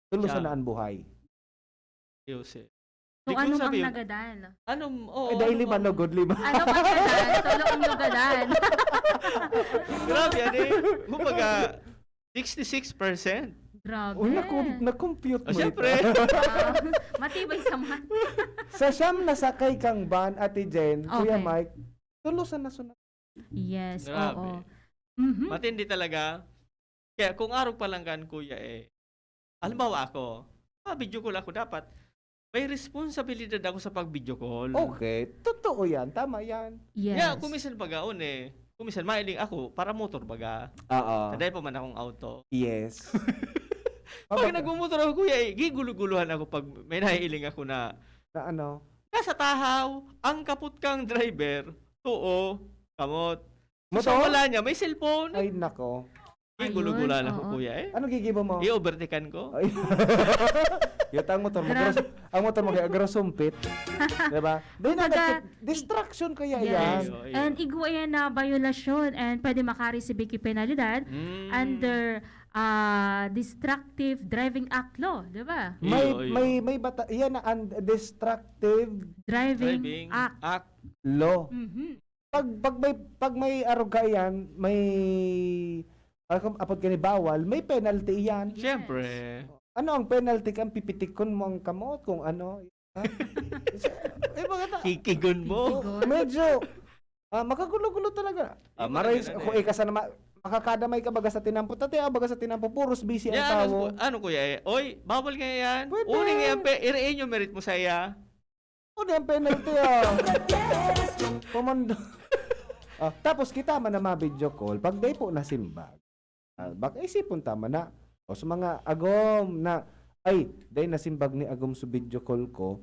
tulo Siya. sana an buhay. Yose. So, Di ko anong ang sabi yun. nagadan? Anong, oo, Ay, dahil anong lima ang lugod, lima. Ano ba nagadan? Tulo ang lugadan. Grabe, ano eh. Kumbaga, sixty-six percent. Grabe. Uy, nakum-, na-compute Oh, mo siyempre. ito. Ah, matibay sa math. Sa siyam na sakay kang van, Ate Jen, Kuya Okay. Mike, tulo sana sunod. Yes, Grabe. oo. Mhm. Matindi talaga. Kaya kung arog pa lang kan, kuya, eh, halimbawa ako, ah, video call ako dapat. May responsibilidad ako sa pag-video call. Okay. Totoo yan. Tama yan. Yes. Kaya kung minsan pagaon eh, kung minsan mailing ako, para motor baga. Oo. Sa dai pa man akong auto. Yes. Pag Mabag- nagmumotor ako, kuya, eh, gigulu-guluhan ako pag may naiiling ako na Na ano? nasa tahaw, ang kapot kang driver, tuo, kamot. Motor? Sa wala niya, may cellphone. Ay, nako. Gigulu-gula Ayun, na ako, oo. kuya, eh. Ano gigibo mo? I-overtakean ko. Ay. Yun, ang motor mo, Grabe. gros-, ang motor mo kaya grosumpit. Diba? Then, Kumbaga, nagkit-, distraction kaya Yes. yan. Iyo, iyo. And igwa yan na bayolasyon and pwede makaresibi ki penalidad Mm. under, ah, Destructive Driving Act Law, di ba? May, Iyo, iyo. may, may bata-, yan na ang Destructive Driving Driving Act. Act. Law. Mhm. Pag, pag may, pag may arog ka iyan, may, ah, kung apod ka ni bawal, may penalty iyan. Yes. Siyempre. Ano ang penalty kan pipitikon mo ang kamot kung ano? Ha? Eh, mga ta- Kikigon mo. Kikigon. Medyo, ah, makagulo-gulo talaga. Ah, Yung mga maray, ganun kung eh. ika sana ma-, makakadamay ka baga sa tinampo, tati, ah, baga sa tinampo, puros busy ang Yan, ano, tawo. ano, kuya, eh? Oy, bawal nga yan. Pwede. Uli nga yan, pe, i-re-enumerate mo sa iya. O, di ang penalty, ah. Pamando. Ah, tapos kita man na ma-video call, pag dai po nasimbag. Ah, baka isipon ta man na, o sa mga agom na, "Ay, dai nasimbag ni agom sa video call ko,"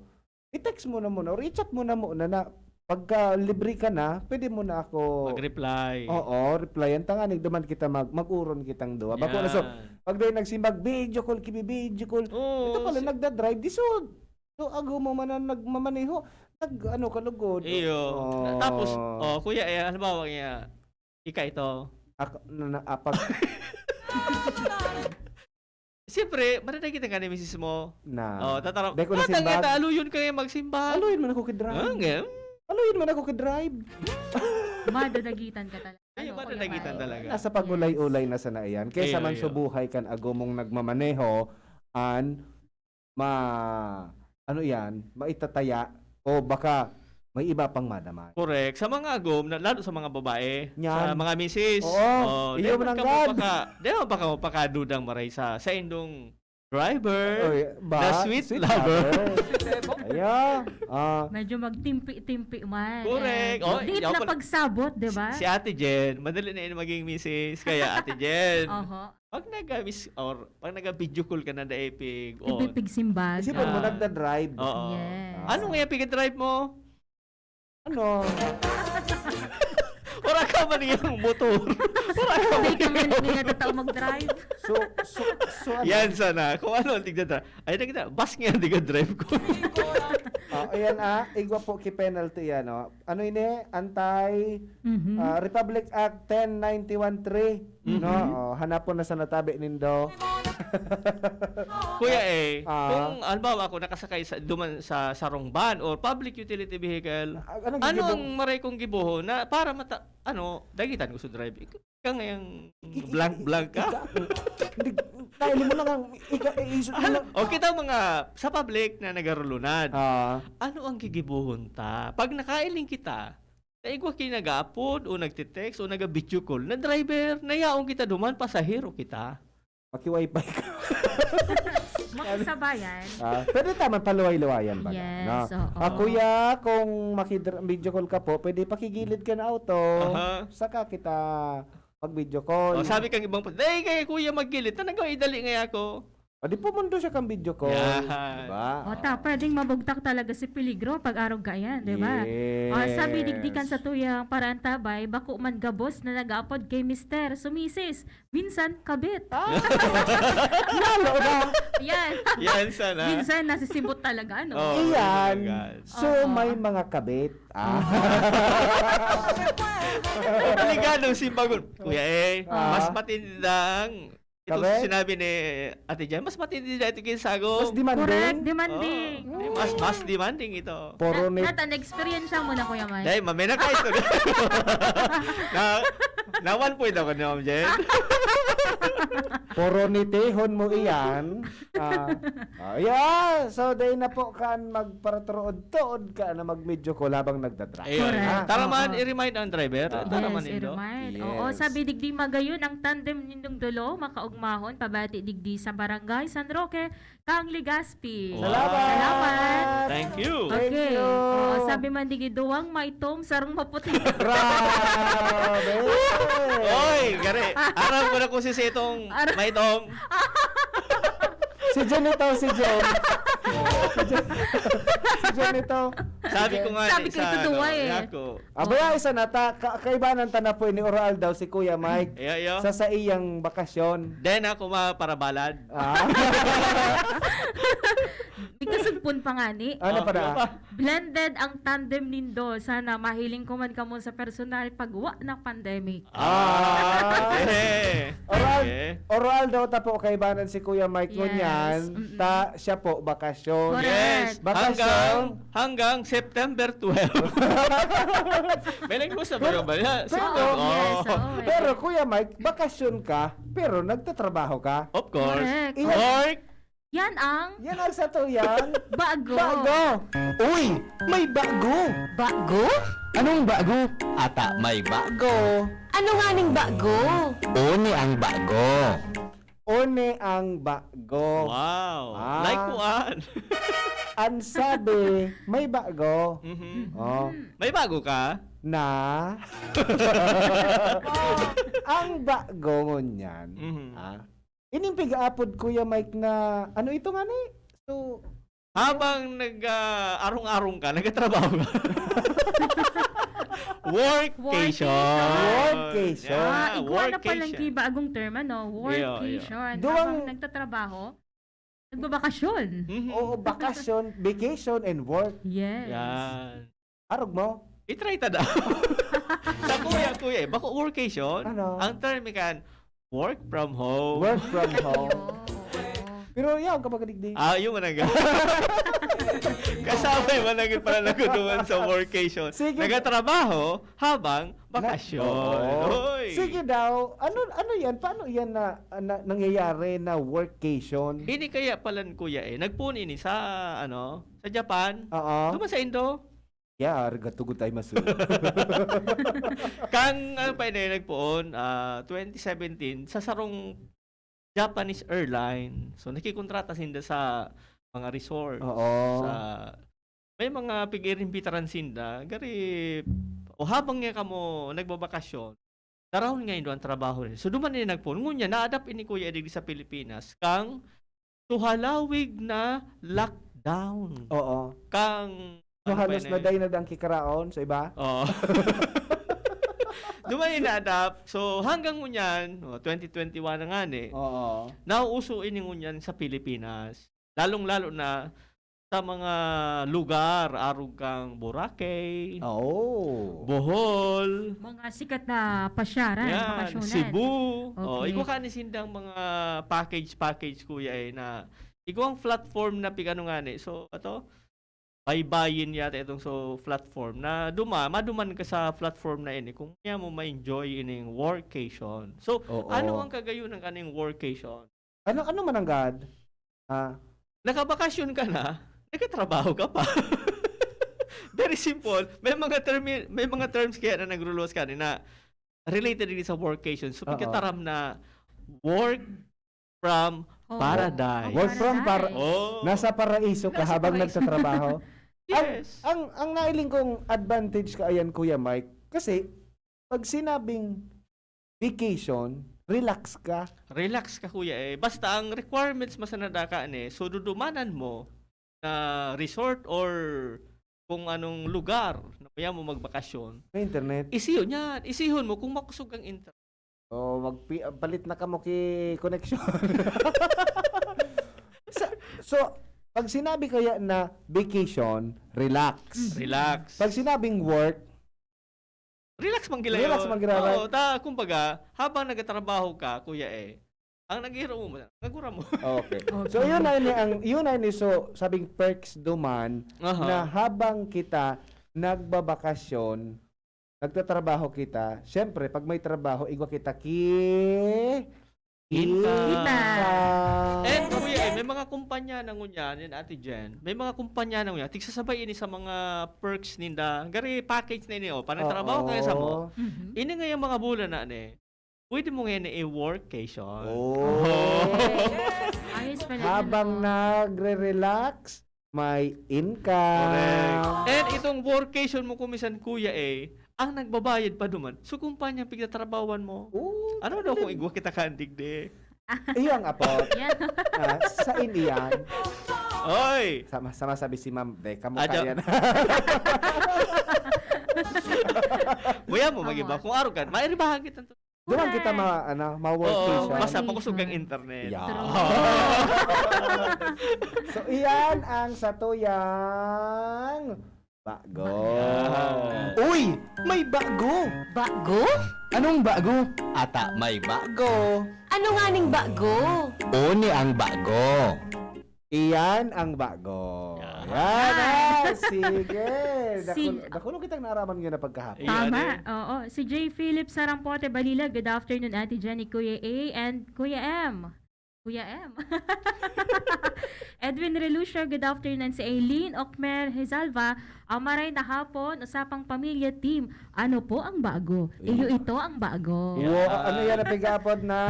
i-text mo na muna or i-chat mo na muna na pagka libre ka na, pwede mo na ako Mag-reply. Oo, replyan. Tanganing duman kita mag-, mag-uron kitang duwa. Bako na so, Yan. pag dai nagsimbag, video call, kibi video call. Oo, Ito pala, si- nagda-drive, di so, So, agom mo man ang nagmamaneho, nag-ano ka lugod. Iyo. Oh. Tapos, oh, kuya, eh, halimbawa nga, ika ito. Ak-, na, na, apag- Siyempre, madadagitan ka ni misis mo. Na. Oh, tatara-, Dahil ko tatanggi nasimbag. ta, aluyon ka nga magsimbag. Aluyon man ako ka-drive. Ah, nga? Aluyon man ako ka-drive. Madadagitan ka talaga. Ay, Ano, madadagitan Kuya Mike? talaga. Nasa pag-ulay-ulay Yes. na sana iyan. Kaysa Iyo, man iyo. subuhay kan agom mong nagmamaneho, an ma-, ano yan, maitataya o baka may iba pang madamay. Correct. Sa mga agom, na, lalo sa mga babae, Yan. sa mga misis, Oo. oh, Iyo di man man kamo nagad. paka-, di man pa kamo pakadudang maray sa, sa indong driver, Oy, ba? the sweet Sweet lover. lover. Ayan. Ah. Medyo magtimpi-timpi man. Correct. And Oh, di yaw na pala. pagsabot, di ba? Si, si Ate Jen, madali na yun maging misis. Kaya, Ate Jen, Oho. Pag nag-, ah, miss, or pag nag-video call ka na daipig, o. Nagpipigsimbag. Isipon mo, Ah. nagda-drive. Oo. Yes. Ano nga yung pigdrive mo? Ano? Wala ka man yung motor. Wala ka Hindi man ka man yung may natatao mag-drive. So, so, so, ano? Yan sana. Kung ano ang tigda-drive. Ay, tigda, bus nga ang tigda-drive ko. Ah, Ayan, ah, igwa po ki penalty yan, oh. Ano ini? Anti, Mhm. ah, Republic Act ten ninety-one three, no? Mhm. Oh, hanapon na sa natabi nindo. Kuya, eh, Ah. kung halimbawa ako nakasakay sa, duman sa sarong van or public utility vehicle, Ah, anong ano gigibo- ang maray kong gibohon na para mata-, ano, dagitan ko sa drive? Ika ngayang I-, i-, blank-blank ka? ika-, hindi, dahil mo lang ang ika-, iisip mo Ano? lang. O, kita mga sa public na nagarulunad. Ah. Ano ang gigibohon ta? Pag nakailing kita, na igwa ki nag-aapod o nagte-text o naga-video call na driver, na yaon kita duman, pasahero kita. Maki-wifi ka. Makisabayan. Ah, pwede ta man paluway-luwayan baga, Yes, no? oo. Ah, kuya, kung makidr-, video call ka po, pwede pakigilid ka na auto. Aha. Saka kita pag-video call. O, sabi kang ibang pa, "Dai kay kuya maggilid, ta nagawa idali ngay ako." O, di pumundo siya kang video call. Yan. Diba? O, ta, pwedeng mabugtak talaga si peligro pag arog ka yan, di ba? Yes. O, sabi digdi kan sa tuyang paraantabay, bako man gabos na nag-aapod kay mister, sumisis. Minsan, kabit. Ah! Lalo na. Yan. Yan sana. Minsan, nasisibot talaga, no? Oo, Iyan. Talaga. So, Oo. May mga kabit. Ah. Obligadong simbagon. Kuya, eh, Ah. Mas matindang ito Kabit? Sinabi ni Ate Jan, mas matindi na ito kaysa sagong. Mas demanding. Correct, demanding. Oo. Mas, mas demanding ito. Puro Na-, ni nata, na-experience mo na, Kuya Mike? Dahil mamena ka ito. Na, na one point ako ni Ma'am Jen. Puro nitihon mo iyan. Ah, ah, yeah. So, dahil na po kan magparaturood-tuod ka na mag-video call habang nagdadrive. Ayun. Correct. Ah, Tara man, oo. I-remind ang driver. Ah. Tara Yes, man, Indo. I-remind. Oo, Yes. Sabi digdi magayon ang tandem nindong dolo, makaugmahon, pabati digdi sa Barangay San Roque, Kang Legazpi. Wow. Salamat! Salamat! Thank you! Thank Okay. you! Oo, sabi man digdi, duwang maitom, sarong maputi. Grabe! Oy, gari. Aram ko na kung si Setong Aram. Maitom. Si John ito, si John. Si John, si John ito. Sabi ko nga, Sabi ko, sa ito duwa ano, eh. Yako. Abaya, isa na ta, ka-, kaibanan ta na po ni oral daw si Kuya Mike Iyo, iyo. Sa saiyang bakasyon. Then ako maparabalad. Ah. May kasugpon pa nga ni. Ano Oh, pa na? Ano pa? Blended ang tandem nindo. Sana mahiling ko man kamo sa personal pag wa na pandemic. Ah, Ah. Eh. Oral, Eh. Oral daw ta po kaibanan si Kuya Mike Yes. Ngunyan, Mm-mm. Ta siya po, bakasyon. Correct. Yes. Bakasyon. Hanggang, hanggang September twelve. May nag-post na ba Pero, yung balya? pero, September. Oo, yes, Oh. oo, eh. Pero, Kuya Mike, bakasyon ka, pero nagtatrabaho ka. Of course. Correct. Iyan, Work. Yan ang yan ang sa to yan. Bago. Bago. Uy, may bago. Bago? Anong bago? Ata may bago. Ano nga ning bago? Uni ang bago. Uni ang bago. Wow. Ah. Like kuan. Ang sabi, may bago. Mhm. Oh. May bago ka? Na? Ang bago ngunyan, Mhm. ah, ining pig-aapod, Kuya Mike, na, ano ito nga ni? So, Habang nag, ah, arong-arong ka, nagtatrabaho ka. Workcation. Workation. Workation. Yeah, Ah, igwa na palang workation. Kiba agong term, ano? Iyo, iyo. Workation. Duwang Habang nagtatrabaho, nagbabakasyon. Mhm. Oo, bakasyon, vacation, and work. Yes. Yan. Arog mo? I-try ta daw. Sa kuya, kuya, eh, bako workation. Ano? Ang term kan, work from home. Work from home. Ayo, oo. Pero yaw ka pagkadigdi. Ah, yun man ang ga-, kasabay man ang pala nagduman sa workation. Sige. Nagatrabaho habang bakasyon. Oo. Hoy! Sige daw, ano, ano yan? Paano yan na, na, nangyayari na workcation? Ini kaya palan, kuya, eh. Nagpoon ini sa, ano, sa Japan. Oo. Duman sa Indo. Yeah, arigato gozaimasu. Kan, ano pa ini, nagpoon, ah, twenty seventeen, sa sarong Japanese airline. So, nakikontrata sinda sa mga resort. Oo. Sa, may mga pig-iimbitaran sinda. Gari, o habang nga kamo nagbabakasyon, darahon nga indo ang trabaho nila. So, duman ini nagpoon. Ngunyan, na-adapt ini, kuya, digdi sa Pilipinas, kang tuhalawig na lockdown. Oo. Kang, So, ano pa halos yun eh? Naday na dang kikaraon sa iba? Oo. Duman ini na-adapt. So, hanggang ngunyan, oh, twenty twenty-one na nga ni, Oo. Nauuso ini ngunyan sa Pilipinas. Lalong-lalo na sa mga lugar, arog kang Boracay, Oo. Bohol, Mga sikat na pasyaran, yan, bakasyonan. Cebu. Oh, Okay. igwa ka ni sindang mga package, package, kuya, eh, na igwang platform na pigano nga ni. So, ato, baybayin yata itong so platform na duma, maduman ka sa platform na ini kung kaya mo ma-enjoy ining workcation. So, Oo. ano ang kagayonan kaning workation? Ano, ano man ang gad? Ah. Nakabakasyon ka na, nagkatrabaho ka pa. Very simple. May mga termi-, may mga terms kaya na nagruluwas ka na related din sa workcation. So, Oo. pagkataram na work from Home. paradise. Work from para-, Paradise. Oh. nasa paraiso ka Nasa habang paraiso. nagtatrabaho. Ang, Yes. ang, ang nailing kong advantage ka ayan, Kuya Mike, kasi pag sinabing vacation, relax ka. Relax ka, kuya, eh. Basta ang requirements masanada ka ni, so dudumanan mo na resort or kung anong lugar na kaya mo magbakasyon. May internet. Isihon yan. Isihon mo kung makusog ang internet. O, magpi-, palit na kamo ki koneksyon. Sa, so, pag sinabi kaya na vacation, relax. Mm. Relax. Pag sinabing work, Relax man gila Relax yun. man gila, Oo, right? ta, kumbaga, habang nagtatrabaho ka, kuya, eh, ang naghihiro mo, nagura mo. Okay. Okay. So, yun na ni ang, yun na ni, so, sabing perks duman Aha. na habang kita nagbabakasyon, nagtatrabaho kita, syempre, pag may trabaho, igwa kita ki-, Kita. Kita. Kita. And, kuya, eh, may mga kumpanya na ngunyan, yan, Ate Jen, may mga kumpanya na ngunyan, tigsasabay ini sa mga perks ninda. Gari package na ini, oh. Panagtrabaho Oo. kayo sa mo. Mhm. Ini nga yung mga bulan na, ne, pwede mo ngayon i-workation. Oh. Yes. Ayos pala yun, Habang oh. nagre-relax, may income. Correct. And itong workation mo, kumisan, kuya, eh, ang nagbabayad pa duman, so kumpanya pigtatrabawan mo. Oo, Ano daw kung talaga. igwa kita ka, digdi? Iyo ang apot. Yan. Ah, sa iniyan. Oy! Sama, sama sabi si ma'am, de, kamo Adyo. kaya na. Muya mo, Amo. mag-iba. Kung arugan, mairibahan kita. Duman kita Correct. ma-, ano, ma-workation. Oo, basta Workation. pakusog ang internet. Yeah. True. So, iyan ang satuyang bago. Yan. Uy! May bago! Bago? Anong bago? Ata may bago. Ano nga ning bago? Oni ang bago. Iyan ang bago. Yan. Yan, ah, sige. Si Dakul-, dakulo kitang naaraman ngayon na pagkahapon. Iyan Tama, eh. oo. Si J Philip Sarampote Balila, good afternoon, Ate Jenny, Kuya A, and Kuya M. Kuya M. Edwin Relucio, good afternoon. Si Aileen Okmer Hizalva, ang maray na hapon, usapang pamilya team. Ano po ang bago? Iyo Iyo. ito ang bago. Wo-, Yeah. ano yan ang pig-aapod na?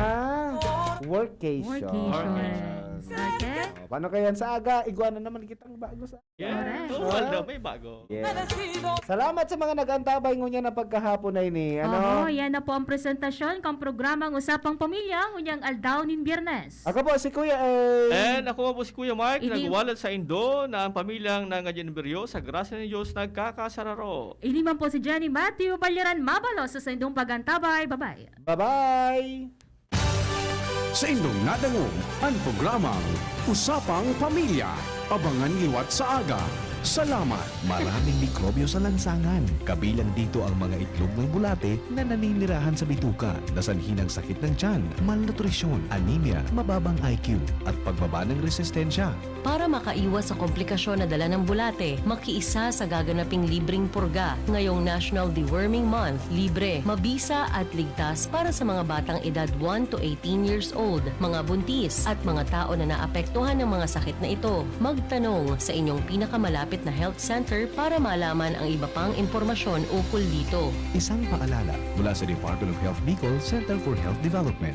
Workation. Workation. Workation. Okay? O, paano kaya sa aga? Igwa na naman kitang bago sa Yan. Correct. Tumal Huh? daw, may bago. Yes. Salamat sa mga nag-antabay ngunyan na pagkahapon na ini. Ano? Oho, yan na po ang presentasyon kang programang Usapang Pamilya, ngunyang aldaw nin Biyernes. Ako po si Kuya A. And ako po si Kuya Mark, Ini- nagwalat sa Indo na ang pamilyang nangadyan ng biryo, sa grasya ng Diyos, nagkakasararo. Ini man po si Jenny Matthew Balyaran Mabalo sa saindong pag-antabay. Bye-bye. Bye-bye! Sa indong nadangog an programang Usapang Pamilya. Abangan liwat sa aga. Salamat! Maraming mikrobyo sa lansangan. Kabilang dito ang mga itlog ng bulate na naninirahan sa bituka, na sanhi ng sakit ng tiyan, malnutrisyon, anemia, mababang I Q, at pagbaba ng resistensya. Para makaiwas sa komplikasyon na dala ng bulate, makiisa sa gaganaping libreng purga ngayong National Deworming Month. Libre, mabisa at ligtas para sa mga batang edad one to eighteen years old, mga buntis, at mga tao na naapektuhan ng mga sakit na ito. Magtanong sa inyong pinakamalapit na health center para malaman ang iba pang impormasyon ukol dito. Isang paalala mula sa Department of Health Bicol, Center for Health Development.